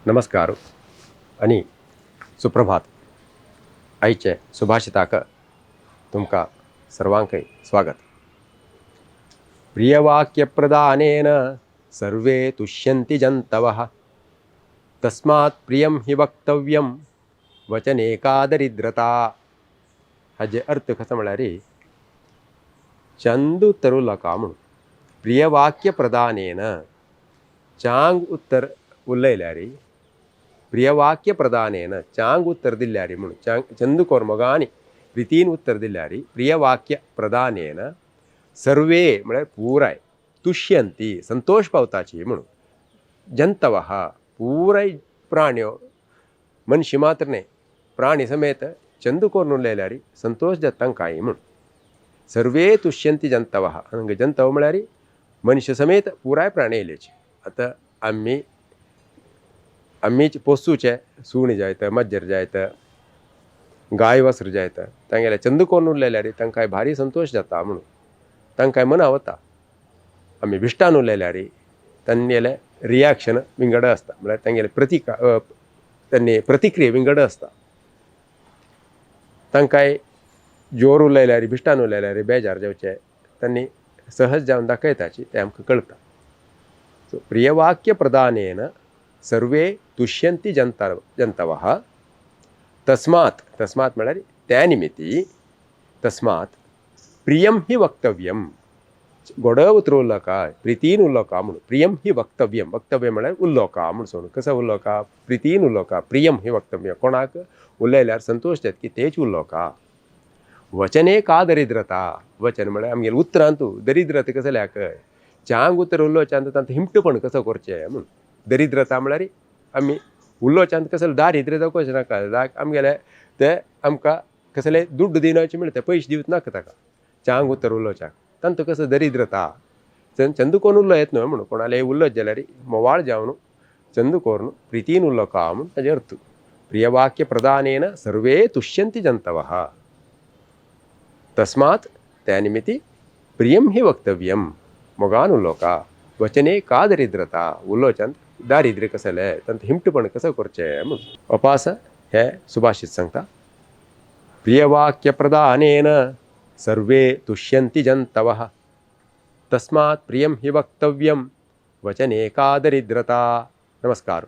नमस्कार आनी सुप्रभात. आयचे सुभाषिताक तुमकां सर्वांकय स्वागत. प्रियवाक्यप्रदानेन सर्वे तुष्यन्ति जन्तवः तस्मात् प्रियं हि वक्तव्यं वचने का दरिद्रता. हाजे अर्थ कसो म्हळ्यार चंद उत्तर उलोवका म्हणून. प्रियवाक्य प्रदानेन चांग उत्तर उलयल्यार, प्रियवाक्य प्रदानेन चांग उत्तर दिल्यार म्हणून, चांग चंद कोरमोगांनी प्रितीन उत्तर दिल्यार, प्रियवाक्य प्रदानेन सर्वे म्हळ्यार पुराय, तुष्यंती संतोष पावताची म्हणून, जंतवः पुराय प्राण्यो, मनुष्य मात्र न्हय प्राणी समेत चंद कोरून उलयल्यार संतोष जाता तांकांय म्हणून. सर्वे तुष्यंती जंतवः, हांगा जंतव म्हळ्यार मनुष्य समेत पुराय प्राणी येयल्याची. आतां आमी आमीच पोसूचे सुणी जायत, मज्जर जायत, गाय वासर जायत, तांगेले चंद कोरून उलयल्यार तांकांय भारी संतोष जाता म्हणून, तांकांय मना वता. आमी भिश्टान उलयल्यार तांगेलें रियाक्शन विंगड आसता, म्हळ्यार तांगेले प्रतिका तांणी प्रतिक्रिया विंगड आसता. तांकांय जोर उलयल्यार, भिश्टान उलयल्यार बेजार जावचे तांणी सहज जावन दाखयताची, तें आमकां कळटा. सो प्रियवाक्य प्रदानेन सर्वे तुष्यन्ति जन्तवः तस्मात्, तस्मात् म्हळ्यार त्या निमित्ती, तस्मात् प्रियं हि वक्तव्यं, गोड उतर उलोवका, प्रितीन उलोवका म्हणून. प्रियं हि वक्तव्यं, वक्तव्य म्हळ्यार उलोवका म्हूण. सोडून कसो उलोवका? प्रितीन उलोवका. प्रियं हि वक्तव्य, कोणाक उलयल्यार संतोष जाता की तेच उलोवका. वचने का दरिद्रता, वचन म्हळ्यार आमगेले उतरांतू दरिद्रता कसल्याक, चांग उतर उलोवच्यान तांतूं हिमटपण कसो करचें म्हूण. दरिद्रता म्हळ्यार आमी उलोवच्यान कसलें दारिद्र्य दाखोवचें नाका, आमगेले ते आमकां कसले दुड्ड दिवचे म्हणटा, पयशे दिवच नाका ताका चांग उतर उलोवच्याक, तांतूं कसो दरिद्रता. चंद कोण उलो येत न्हय म्हणून, कोणाले उलोत जाल्यार मोवाळ जावन चंद कोरून प्रितीन उलोवका म्हूण ताजें अर्थ. प्रियवाक्य प्रदानेन सर्वे तुष्यन्ति जन्तवः तस्मात् त्या निमित्ती प्रियं हि वक्तव्यं, मोगान उलोवका. वचने का दरिद्रता, उलोवच्यान दारिद्र्य कसलें, तांतूं हिमटपण कसो करचें म्हूण. अपास हें सुभाषित सांगता. प्रियवाक्य प्रदानेन सर्वे तुष्यन्ति जन्तवः तस्मात् प्रियं हि वक्तव्यं वचने का दरिद्रता. नमस्कार.